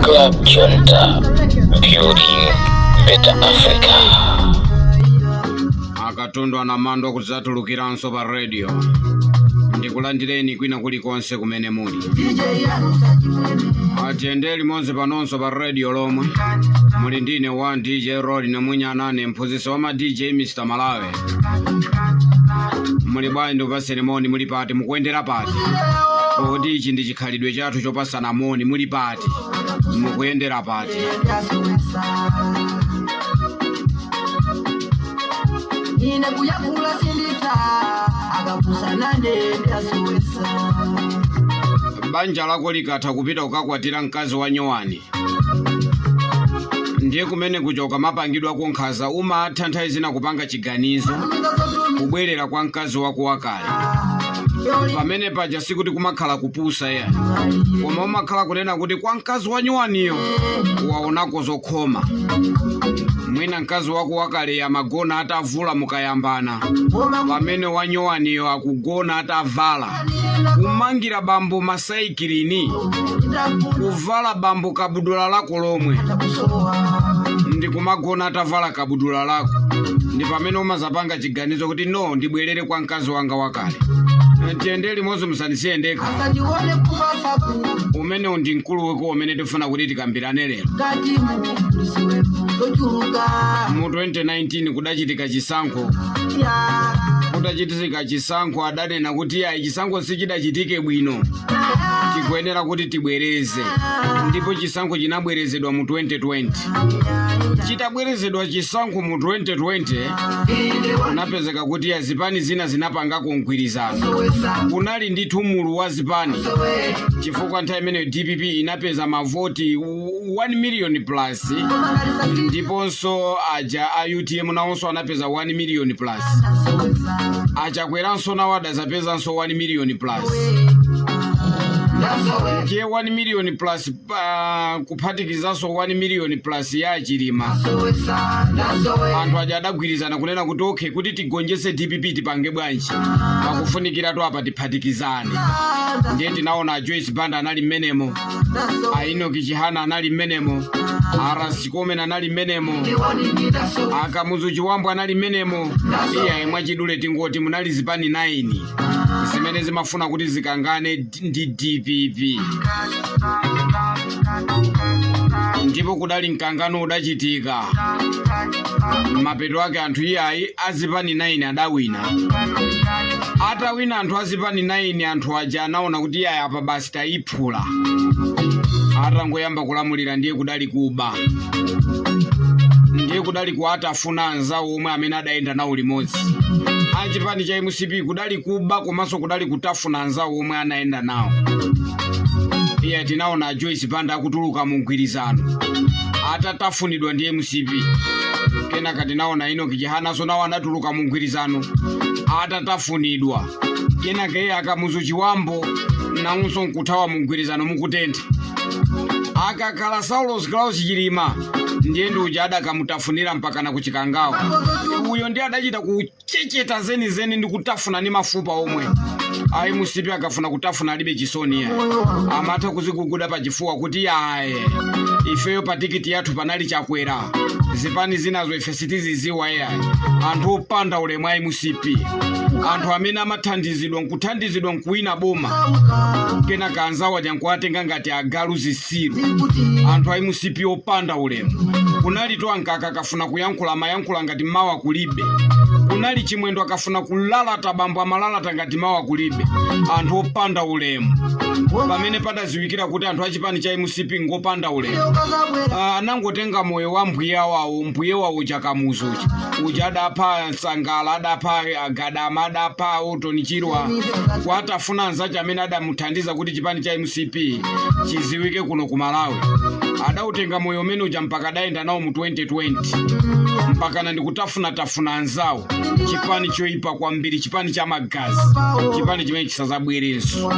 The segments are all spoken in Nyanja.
Club Junta, building better Africa. Akatundu anamandwa kudzatulukiranso pa radio. Ndikulandireni kwina kulikonse kumene muli. Atiyende limodzi panonso pa radio lomwe muli ndine wa DJ Rod Namwinyanane, mphunzitsi wa ma DJ, Mr Malawi. Muli bwanji? Ndikupaseni moni. Muli pati? Mukuyendera pati? Poti ichi ndi chikhalidwe chathu chopasana moni. Muli pati? Mukuyendera pati? Ine kuyakula sindita akapusanane ndasowesa. Banja lako likatha kupita kukakwatira mkazi wa nyowani, ndiye kumene kuja ukamapangidwako nkhanza, umatha nthawi zina kupanga chiganizo kubwerera kwa mkazi wako wakale. Pamene paja sikuti kumakhala kupusa ya, koma umakhala kunena kuti kwa mkazi wa nyowaniyo waonako zokhoma. Mwina mkazi wako wakale amagona atavula mukayambana, pamene wanyowaniyo akugona atavala. Kumangira bambo masaikilini, kuvala bambo kabudula lako lomwe, ndi kumagona atavala kabudula lako. Ndi pamene umazapanga chiganizo kuti no, ndibwerere kwa mkazi wanga wakale. Tiyende limodzi, musandisiye ndekha. Asandione kumasaku. Umenewu ndi mkulu weko umene tifuna kuti tikambirane lero. Ngati mulisiwepo zochuluka. Mu 2019 kudachitika chisankho. Kutachitika chisankho, adanena kuti ayi, chisankho sichidachitike bwino, tikuyenera kuti tibwereze. Ndipo chisankho chinabwerezedwa mu 2020. Chitabwerezedwa chisankho mu 2020, kunapezeka kuti ya zipani zina zinapangako mgwirizano. Kunali ndithu mulu wa zipani, chifukwa nthawi imeneyo DPP inapeza mavoti 1 million plus, ndiponso aja a UTM nawonso anapeza 1 million plus, Achakweranso nawo adazapezanso 1 million plus. Ndiye 1 million plus kuphatikizanso 1 million plus ya Achilima, anthu aja adagwirizana kunena kuti okay, kuti tigonjese DPP tipange bwanji? Pakufunikiratu apa tiphatikizane. Ndiye tinaona a Joyce Banda anali mmenemo, a Enoch Chihana anali mmenemo, a Ras Komen anali mmenemo, a Kamuzu Chiwambo anali mmenemo. Iyayi, mwachidule tingoti munali zipani 9 zimene zimafuna kuti zikangane ndi DPP, ndipo kudali mkangano udachitika. Mapeto ake anthu iyayi azipani 9 adawina. Atawina anthu azipani 9, anthu aja anaona kuti iyayi, apa basi tayiphula. Atangoyamba kulamulira, ndiye kudali kuba, ndiye kudali kuatafuna anzawo omwe amene adayenda nawo limodzi achipani cha MCP. Kudali kuba komanso kudali kutafuna anzawo omwe anayenda nawo. Iye tinaona Joyce Banda akutuluka mu mgwirizano atatafunidwa ndi MCP. Kenaka tinaona Enoch Chihanaso nawo anatuluka mu mgwirizano atatafunidwa. Kenaka iye Akamuzu Chiwambo nawonso nkuthawa mu mgwirizano mukutentha. Akakhala Saulos Klaus Chilima, ndiye ndi uja adakamutafunira mpakana kuchikangawa. Uyo ndiye adachita kuchecheta zenizeni ndi kutafuna ndi mafupa omwe. Ayi, MCP akafuna kutafuna alibe chisoni ya, amatha kuziguguda pachifuwa kuti yaye, ifeyo pa tikiti yathu panali Chakwera, zipani zinazo ife sitiziziwa. Yaye, anthu opanda ulemu ayi MCP, anthu amene amathandizidwa nkuthandizidwa nkuwina boma, kenaka anzawo aja nkuwatenga ngati agalu, zisiru. Anthu ayi MCP opanda ulemu. Kunali to ankaka akafuna kuyankhula amayankhula ngati mawa kulibe. Kunali Chimwendo akafuna kulalata bambo amalalata ngati mawa kulibe. Anthu opanda ulemu. Pamene padaziwikira kuti anthu achipani cha MCP ngopanda ulemu, anangotenga moyo wa mbuye wawo, mbuye wawo Chakamuzu uja, uja adapha Sangala, adapha Gadama, adapha Otoni Chirwa, kwatafuna anzace amene adamuthandiza kuti chipani cha MCP chiziwike kuno ku Malawi. Adautenga moyo umene uja mpaka adayenda nawo mu 2020, mpakana ndikutafunatafuna anzawo. Chipani choyipa kwambiri, chipani cha magazi, chipani chimene chisazabwerenso.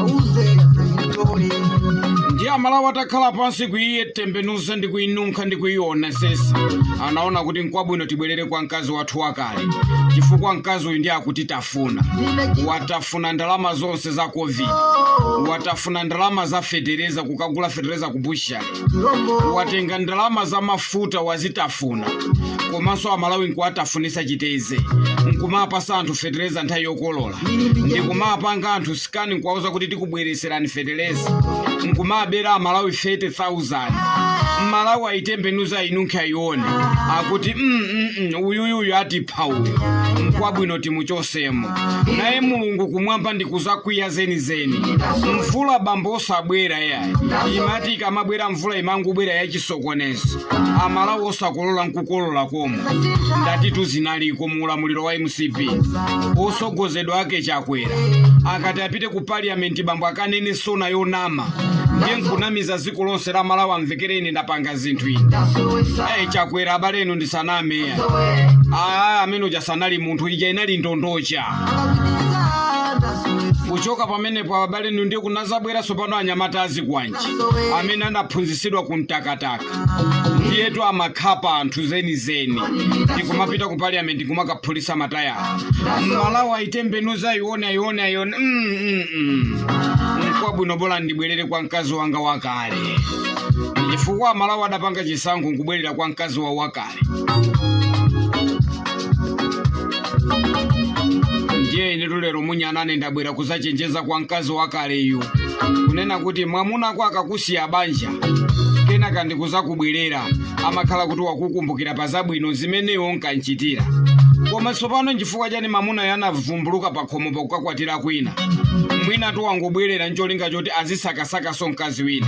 Ndiye Amalawi atakhala pansi kuitembenuza ndi kuinunkha ndi kuionesesa, anaona kuti nkwabwino tibwerere kwa mkazi wathu wakale, chifukwa mkazi uyu ndiye akuti tafuna, watafuna ndalama zonse za COVID, watafuna ndalama za fetereza, kukagula fetereza ku bushali, watenga ndalama za mafuta wazitafuna, komanso Amalawi nkuwatafunisa chiteze, nkumapasa anthu fetereza nthawi yokolola, ndikumapanga anthu scam nkuwauza kuti tikubwereserani fetereza, nkumabera Amalawi 30,000. Mmalawi ayitembenuza, ayinunkhe, ayione, akuti uyuyuyu atipha uyu, nkwabwino timuchosemo. Naye Mulungu kumwamba ndikuzakwiya zenizeni. Mvula bambo osabwera yayi, imati ikamabwera mvula imangobwera yachisokonezo, Amalawi osakolola nkukolola komwe. Ndatitu zinaliko mu ulamuliro wa MCP, osogozedwa ake Chakwera akati apite ku parliament, bambo akanene sona yonama, ndiye nkunamiza dziko lonse la Malawi, amvekere ine ndapanga zinthu ine. Chakwera abale enu ndisaname ya aya amene uja sanali munthu, ija inali ndondocha. Kuchoka pamenepo abale enu ndiye kunazabweranso pano anyamata azikwanji amene anaphunzitsidwa ku mtakataka, ndiyetu amakhapa anthu zenizeni, ndikumapita ku parliament kumakaphulisa matayala. Mmalawi ayitembenuza, ayione, ayione, ayione, Nkwabwino bola ndibwerere kwa mkazi wanga wakale, chifukwa Amalawi adapanga chisankho nkubwerera kwa mkazi wawo wakale. Ndiye inetu lero munyanane ndabwera kuzachenjeza kwa mkazi wakaleyu, kunena kuti mwamunako akakusiya banja kenaka ndikuzakubwerera, amakhala kuti wakukumbukira pa zabwino zimeneyo nkanchitira. Koma tsopano nchifukwa chani mamunayo anavumbuluka pa khomo pakukakwatira kwina? Mwina tu wangobwerera ncholinga choti azisakasakaso mkazi wina.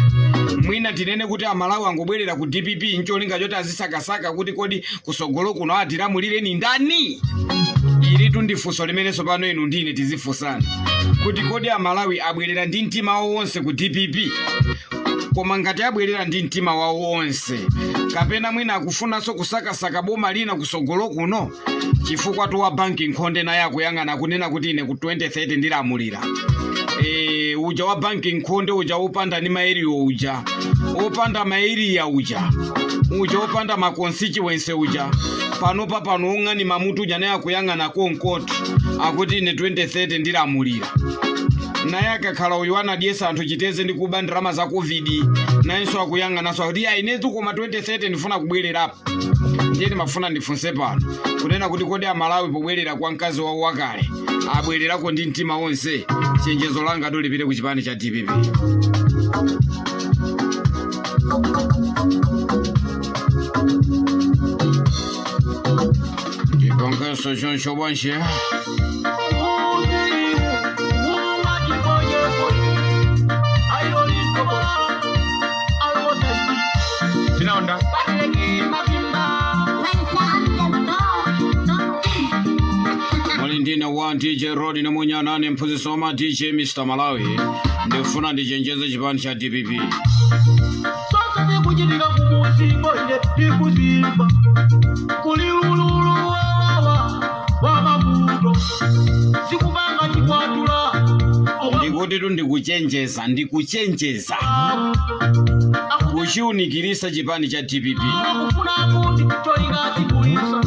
Mwina tinene kuti Amalawi angobwerera ku DPP ncholinga choti azisakasaka kuti kodi kusogolo kuno atilamulire ni ndani? Ilitu ndi funso limene tsopano inu ndine tizifunsana kuti kodi Amalawi abwerera ndi mtima wawo wonse ku DPP? Koma ngati abwerera ndi mtima wawo wonse, kapena mwina akufunanso kusakasaka boma lina kusogolo kuno? Chifukwa tu wa banki nkhonde naye akuyang'ana, kunena kuti ine ku 2030 ndilamulira. Uja wa banki nkhonde uja wopanda ni ma area uja, wopanda ma area uja, uja wopanda ma constituency uja, panopa pano ung'ani mamutu uja naye akuyang'ana konkoto, akuti ine 2030 ndilamulira. Naye akakhala uyu anadyesa anthu chiteze ndi kuba ndalama za COVID, nayenso akuyang'ananso akuti ya inetu koma 2030 ndifuna kubwererapo. Ndiye ndimafuna ndifunse pano kunena kuti kodi Amalawi pobwerera kwa mkazi wawo wakale abwererako ndi mtima wonse? Chenjezo langa lipite ku chipani cha DPP. Ndipangenso choncho bwanji? Tinaonda. Muli ndine wa DJ Rod nemunyanane mphunzitsi wa DJ Mr Malawi. Ndifuna ndichenjeze chipani cha DPP. Sasa ndikuchitika kumuzingo ine ndikuzimba kuli ululu wawawa wa mavuto zikupanga chikwatula. Ndikutitu ndikuchenjeza, ndikuchenjeza, kuchiunikirisa chipani cha DPP. Akufuna kuti cholinga zikulisa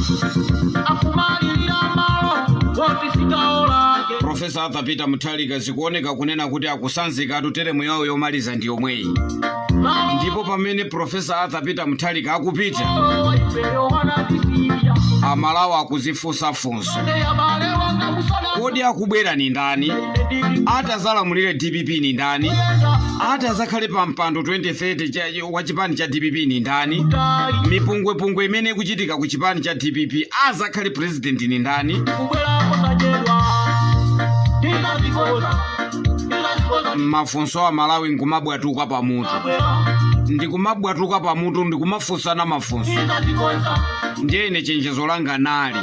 akumalilira malo woti sigawo lake. Profesa Arthur Peter Mutharika zikuoneka kunena kuti akusanzikatu, teremu yawo yomaliza ndi yomweyi. Ndipo pamene Profesa Arthur Peter Mutharika akupita, Amalawi akuzifunsa funso: kodi akubwera ni ndani? Atazalamulire DPP ni ndani? Atazakhale pa mpando 2030 wa chipani cha DPP ni ndani? Mipungwepungwe imene ikuchitika ku chipani cha DPP, azakhale president ni ndani? Kubwerapo sachedwa, ndikazikoza, ndikazikoza. Mafunso a Malawi nkumabwatuka pamutu, ndikumabwatuka pamutu, ndikumafunsana mafunso. Ndikazikoza. Ndiye ine chenjezo langa nali,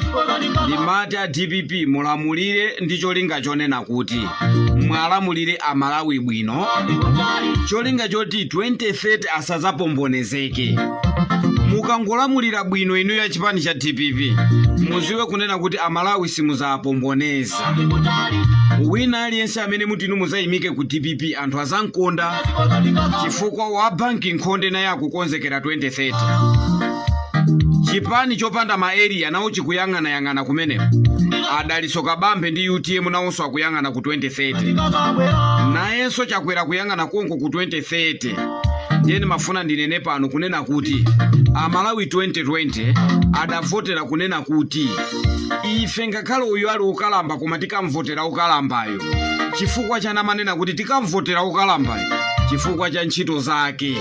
ndimati a DPP mulamulire ndi cholinga chonena kuti mwalamulire Amalawi bwino, cholinga choti 2030 asazapombonezeke. Mukangolamulira bwino inu ya chipani cha DPP, muziwe kunena kuti Amalawi simuzapomboneza. Wina aliyense amene mutinu muzayimike ku DPP, anthu azankonda, chifukwa wa banki nkhonde naye akukonzekera 2030. Chipani chopanda ma area nawo chikuyang'anayang'ana kumeneko. Adaliso Kabambe ndi UTM nawonso akuyang'ana ku 2030, nayenso Chakwera kuyang'ana konko ku 2030. Ndiye ndimafuna ndinene pano kunena kuti Amalawi 2020 adavotera kunena kuti ife ngakhale uyu ali ukalamba, koma tikamvotera ukalambayo. Chifukwa chanamanena kuti tikamvotera ukalambayo? Chifukwa cha ntchito zake,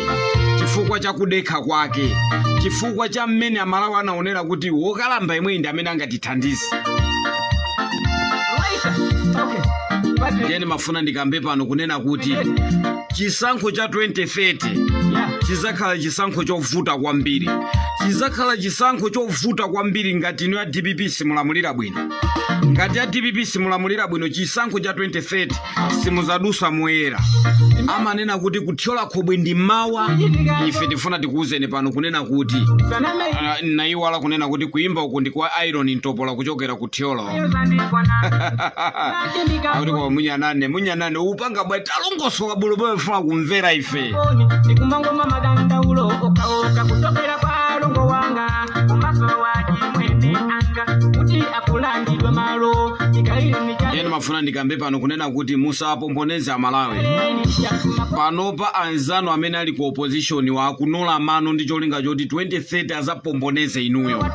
chifukwa cha kudekha kwake, chifukwa cha mmene Amalawi anaonera kuti wokalamba imweyi ndi amene angatithandize. Ndiye ndimafuna ndikambe pano kunena kuti chisankho cha 2030 chizakhala chisankho chovuta kwambiri, chizakhala chisankho chovuta kwambiri ngati inu ya DPP simulamulira bwino. Ngati ya DPP simulamulira bwino, chisankho cha 2030 simuzadusa moyera. Amanena kuti kuthyola khobwe ndi mawa. Ife tifuna tikuwuzeni pano kunena kuti nayiwala kunena kuti kuimba uku ndi kwa Iron Ntopola kuchokera ku Thyolo, akuti kwa munyanane munyanane upanga bwa talongosoka bwino bwe kumvera ife. Ndikumangoma madandaulo okaoka kuchokera kwa longo wanga kumaso wa chimwene anga kuti akulandidwa malo ikaili. Ndiye ndimafuna ndikambe pano kunena kuti musapomboneze Amalawi. Panopa anzanu amene ali ku opposition wakunola mano ndi cholinga choti 2030 azapomboneze inuyo.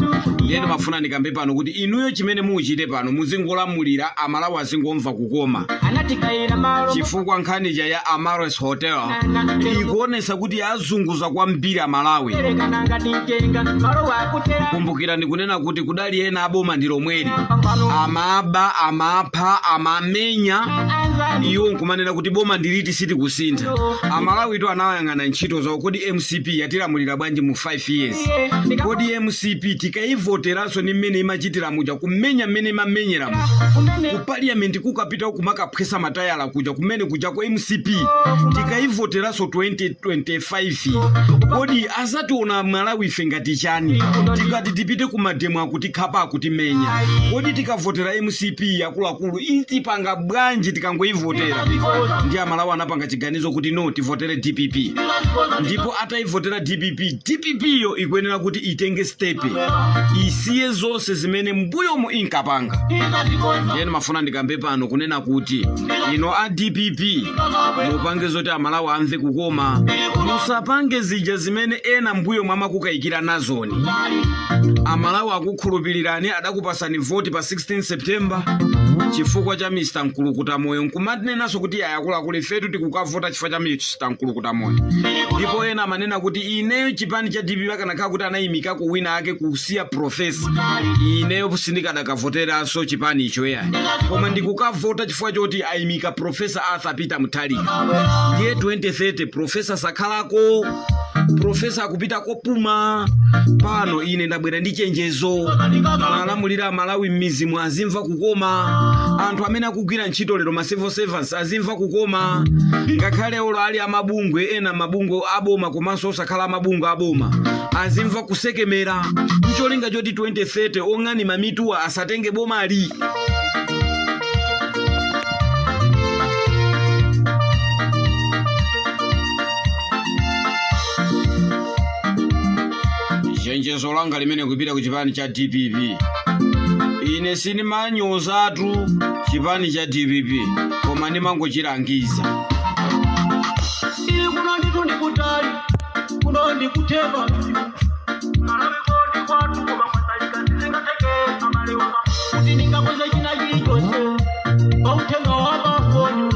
Ndiye ndimafuna ndikambe pano kuti inuyo chimene muchite pano, muzingolamulira, Amalawi azingomva kukoma, Anatikaira malo. chifukwa nkhani ya Amaryllis Hotel ikuonesa kuti azunguza kwambiri Amalawi. Erekana ngati mchenga malo wakutera. Kumbukirani kunena kuti kudali ena aboma ndi lomweli Pambano. amaba, amapha, amamenya, Anzani. iwo nkumanena kuti boma ndiliti, sitikusintha. Amalawi tu anawayang'ana ntchito zawo. Kodi MCP yatilamulira bwanji mu 5 years? Kodi MCP tikayivoteranso ni mmene imachitira muja, kumenya mmene imamenyera muja Kumene. ku parliament, kukapita kumakaphwesa matayala kuja, kumene kuja ku MCP, tikayivoteranso 2025, kodi azationa Malawi ife ngati chani? Tikati tipite ku mademo akutikhapa, akutimenya. Kodi tikavotera MCP, akuluakulu, itipanga bwanji tikangoyivotera? Ndi Amalawi anapanga chiganizo kuti no, tivotere DPP. Ndipo atayivotera DPP, DPP yo ikuyenera kuti itenge step, isiye zonse zimene mbuyomu inkapanga. Ndiye ndimafuna ndikambe pano kunena kuti ino a DPP mupange zoti Amalawi amve kukoma. Musapange zija zimene ena mbuyo mwamakukayikira nazoni. Amalawi akukhulupirirani, adakupasani voti pa 16 September chifukwa cha Mr Mkulukuta Moyo, nkumanenanso kuti ayakuluakulu, ifetu tikukavota chifukwa cha Mr Mkulukuta Moyo. Ndipo ena amanena kuti ineyo chipani cha DPP akanakhala kuti anayimikako wina ake kusiya professor, ineyo sindikadakavoteranso chipani icho yayi, koma ndikukavota chifukwa choti ayimika Professor Arthur Peter Mutharika. Ndiye 2030 professor sakhalako, professor akupita kopuma. Pano ine ndabwera ndi chenjezo: malamulira Amalawi m'mizimu azimva kukoma, anthu amene akugwira ntchito lero, ma civil servants, azimva kukoma, ngakhale olo ali amabungwe ena, mabungwe aboma komanso osakhala amabungwe aboma, azimva kusekemera, ncholinga choti 2030 ong'anima mituwa asatenge bomali. Chenjezo langa limene kupita ku chipani cha DPP. Ine sindimanyozatu chipani cha DPP, koma ndimangochilangiza. Ili kuno ndithu ndikutali, kuno ndikutepa Malawi kodi kwathu, koma kwasalika sizingateke amalewa kuti ndingakweze china chilichonse pauthenga wa pafoni,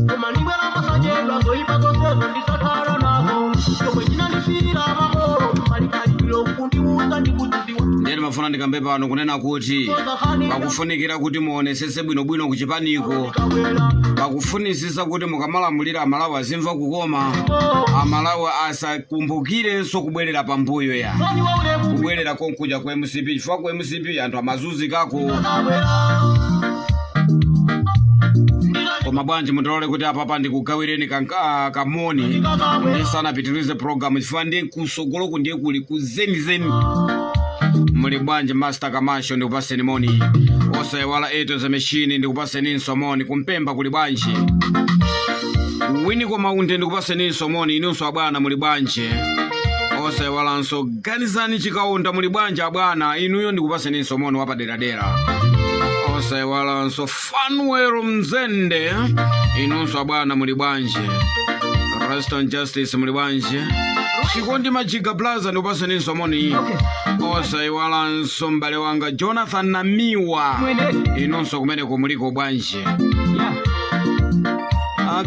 koma ndibwera masachedwa, zoyipa zonsezo ndisakhala nazo, chomwe chinandisiyira makolo malikalipiro kundiuza ndikudziwa. Ndiye ndimafuna ndikambe pano kunena kuti pakufunikira kuti muonesese bwinobwino kuchipaniko. Pakufunisisa kuti mukamalamulira Amalawi azimva kukoma, Amalawi asakumbukirenso kubwerera pambuyo ya kubwerera konkuja ku MCP, chifukwa ku MCP anthu amazunzikako. Koma bwanji mutilole kuti apapa ndikugawireni kamoni ndisanapitirize program, chifukwa ndiye kusogoloku ndiye kuli kuzenizeni. Muli bwanji Master Kamasho, ndikupaseni moni. Osayiwala Eto za machine, ndikupaseninso moni. Kumpemba kuli bwanji? Winiko Maunde, ndikupaseninso moni. Inunso abwana muli bwanji? Osayiwalanso Ganizani Chikaunda, muli bwanji abwana? Inuyo ndikupaseninso moni wapaderadera. Osayiwalanso Fanuelo Mzende, inunso abwana muli bwanji? Reston Justice, muli bwanji? Chikondi Majiga Plaza, ndikupaseninso moni. Osayiwalanso m'bale wanga Jonathan Namiwa, inunso kumeneko muliko bwanji?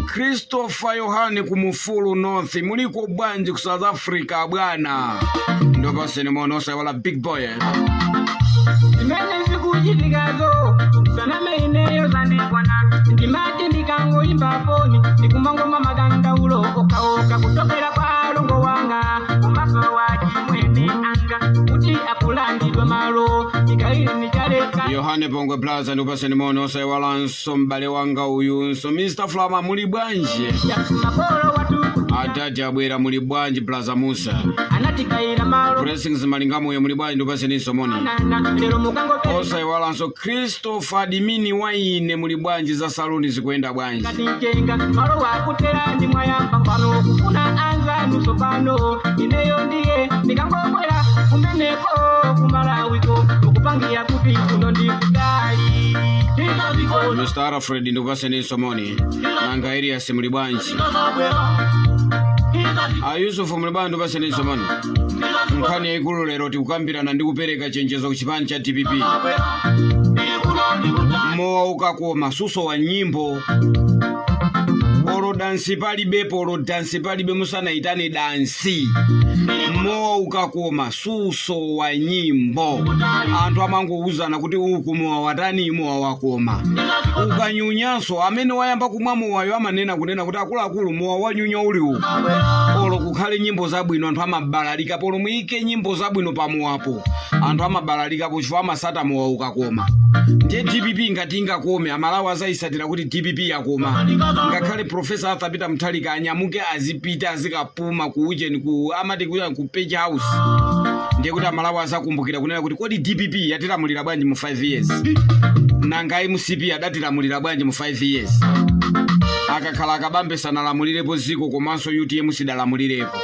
Christopher Yohane kumufulu North, muliko bwanji ku South Africa bwana? Ndopaseni moni. Osayiwala Big Boy. Zimene zikuchitikazo saname, ineyo zandikwana. Ndimati ndikangoyimba foni ndikumangoma madandaulo okaoka kuchokera kwa alongo wanga kumaso wa chimwene anga kuti akulandidwa malo ndikaili ndichaleka. Yohane Pongwe Plaza, ndikupaseni moni. Osayiwalanso m'bale wanga uyunso Mr Flama, muli bwanji? Makolo watu Adadi abwera, muli bwanji Plaza Musa? Anatikaira malo. Blessings Malingamoyo, muli bwanji? Ndikupaseninso moni. Nana lero mukango. Osayiwalanso Christopher Dimini waine, muli bwanji? Za saluni zikuyenda bwanji? Katinjenga malo wakutera ndi mwayamba pano kufuna anzanu sopano ineyo ndiye ndikangokwera kumeneko kumalawiko mukupangira kuti kuno ndikutali. Mr Alfred, ndikupaseninso moni. Nanga Elias, muli bwanji? A Yusufu, muli bwanji? Ndikupaseninso moni. Nkhani yayikulu lero tikukambirana ndi kupereka chenjezo ku chipani cha DPP. Mowa ukakoma susowa nyimbo. Olo dansi palibepo, olo dansi palibe, musanayitane dansi. Mowa ukakoma susowa nyimbo. Anthu amangowuzana kuti uku mowa watani, mowa wakoma. Ukanyunyanso amene wayamba kumwa mowayo amanena kunena kuti akuluakulu, mowa wanyunya uli uku. Olo kukhale nyimbo zabwino, anthu amabalalika. Polo muyike nyimbo zabwino pamowapo, anthu amabalalikapo chifukwa amasata mowa ukakoma. Ndiye DPP ngati ingakome, Amalawi azayisatira kuti DPP yakoma. Ngakhale Professor Arthur Peter Mutharika anyamuke azipita azikapuma ku ujeni, ku amati ku Page House, ndiye kuti Amalawi azakumbukira kunena kuti kodi DPP yatilamulira bwanji mu 5 years? Nanga MCP adatilamulira bwanji mu 5 years? Akakhala akabambe sanalamulirepo ziko, komanso UTM sidalamulirepo.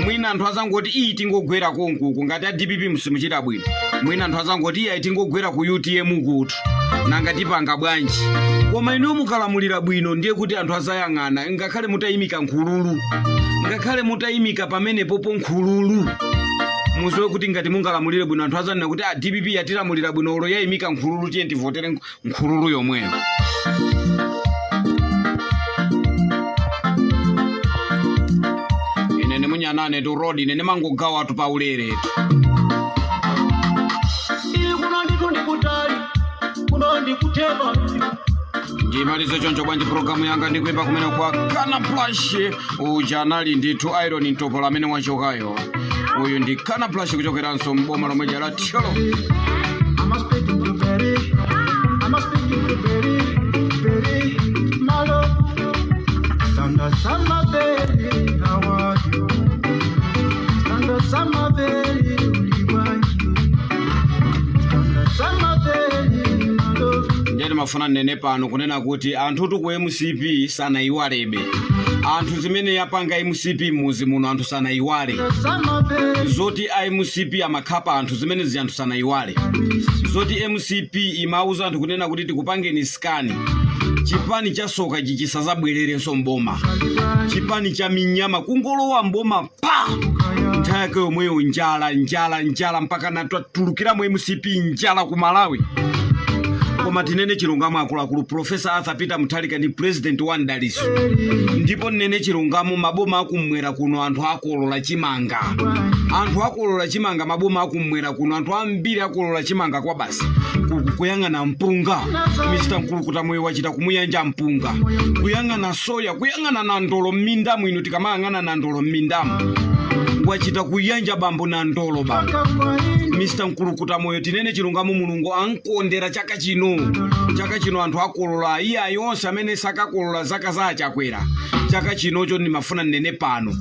Mwina anthu azangoti iyi tingogwera konkuku. Ngati a DPP msimuchita bwino, mwina anthu azangoti iya tingogwera ku UTM kutu, nanga tipanga bwanji? Koma inuyo mukalamulira bwino, ndiye kuti anthu azayang'ana. Ngakhale mutayimika nkhululu, ngakhale mutayimika pamenepopo nkhululu, muziwe kuti ngati mungalamulire bwino, anthu azanena kuti a DPP yatilamulira bwino, olo yayimika nkhululu, tiye tivotere nkhululu yomweyo. Ine ndimunyanane tu road, ine ndimangogawa tu paulere. Ili kuno ndithu ndikutali, kuno ndikutema. Ndimalize choncho bwanji programu yanga ndikuimba kumene kwa Kana Plush. Uja anali ndithu Iron Ntopola amene wachokayo. Uyu ndi Kana Plush kuchokeranso mboma lomwe la Thyolo. I'm a speaking to Berry. I'm a speaking to Berry. Berry, my love. Sanda sama Berry, how are you? Sanda sama Berry, uliwanji. Sanda sama Berry, my love. Ndiye timafuna nene pano kunena kuti anthutu ku MCP sanaiwalebe. Anthu zimene yapanga MCP muzi muno, anthu sanaiwale. Sama Berry, Zoti a MCP amakhapa anthu, zimene zi anthu sanaiwale. Zoti MCP imauza anthu kunena kuti tikupangeni scan, chipani cha soka chichi sazabwererenso mboma, chipani cha minyama. Kungolowa mboma pa nthawi yake yomweyo, njala, njala, njala, mpaka natulukiramo MCP, njala ku Malawi. Koma tinene chilungamo akuluakulu, Professor Arthur Peter Mutharika ndi president wa mdaliso. Ndipo nnene chilungamo, maboma akumwera kuno anthu akolola chimanga, anthu akolola chimanga. Maboma akumwera kuno anthu ambiri akolola chimanga kwa basi. Kuyang'ana mpunga, Mr Mkulukuta moyo wachita kumuyanja mpunga, kuyang'ana soya, kuyang'ana nandolo m'mindamu. Inu tikamayang'ana nandolo m'mindamu, Wachita kuyanja bambo na ndolo bambo. Mr Mkulukuta Moyo, tinene chilungamo, Mulungu ankondera chaka chino. Chaka chino anthu akolola. Iye ayi, onse amene sakakolola zaka za Achakwera chaka chinocho, ndimafuna nnene pano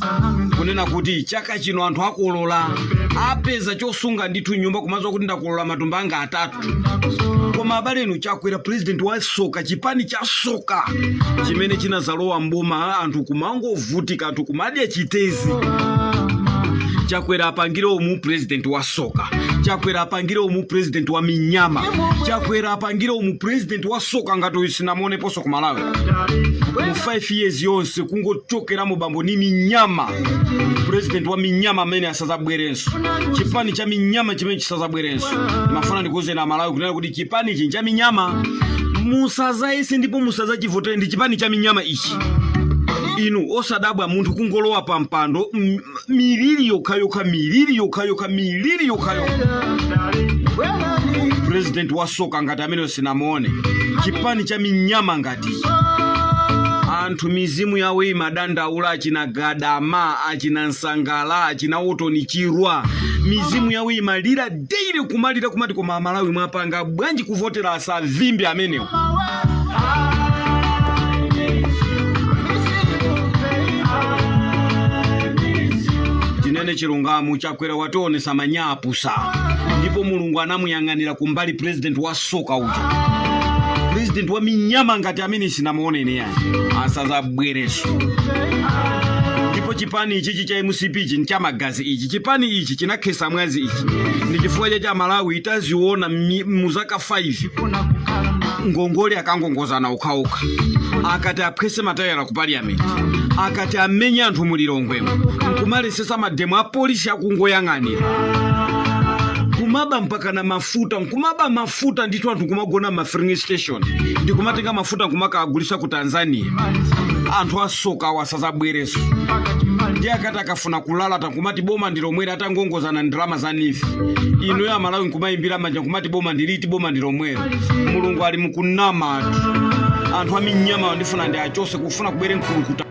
kunena kuti chaka chino anthu akolola, apeza chosunga ndithu nyumba, kumadziwa kuti ndakolola matumba anga 3. Koma abale inu, Chakwera president wa soka, chipani cha soka chimene chinazalowa mboma anthu kumangovutika, anthu kumadya chitezi. Chakwera apangire umu president wa soka. Chakwera apangire umu president wa minyama. Chakwera apangire umu president wa soka ngati uyu sinamuoneponso ku Malawi mu 5 years yonse, kungochokeramo bambo ni minyama. President wa minyama amene asazabwerenso, chipani cha minyama chimene chisazabwerenso. Mafuna ndikuwuzeni Amalawi kunena kuti chipani ichi cha minyama musazayese ndipo musazachivotere. Ndi chipani cha minyama ichi. Inu osadabwa munthu kungolowa pa mpando, miliri yokhayokha, miliri yokhayokha, miliri yokhayokha. President wa soka ngati amene sinamuone, chipani cha minyama ngati anthu mizimu yawo imadandaula, achina Gadama, achina Nsangala, achina Otoni Chirwa, mizimu yawo imalira daily, kumalira kumati, "Koma Amalawi mwapanga bwanji kuvotera asavimbe amenewo?" Tinene chilungamo, Chakwera wationesa manyapusa ndipo Mulungu anamuyang'anira kumbali. President wa soka uja, president wa minyama ngati amene sinamuone ine yani, asazabwereso. Ndipo chipani ichichi cha MCP ichi nchamagazi ichi. Chipani ichi chinakhesa mwazi ichi. Ndi chifukwa cha Malawi itaziona mu zaka 5 ngongole akangongozana okhaokha, akati aphwese matayala ku parliament, akati amenye anthu mulilongwemo, nkumalesesa mademo a polisi akungoyang'anira, kumaba mpaka na mafuta, nkumaba mafuta ndithu, anthu kumagona ma filling station ndikumatenga mafuta nkumakagulisa ku Tanzania. Anthu asoka awo asazabwereso. Ndiye akati akafuna kulalata nkumati boma ndilomwera, atangongozana ndalama za NEEF. Inuyo Amalawi nkumayimbira manja nkumati boma ndiliti, boma ndilomwera. Mulungu ali mukunama. Anthu anthu aminyama ndifuna ndi achose, kufuna kubwere Mkulukuta.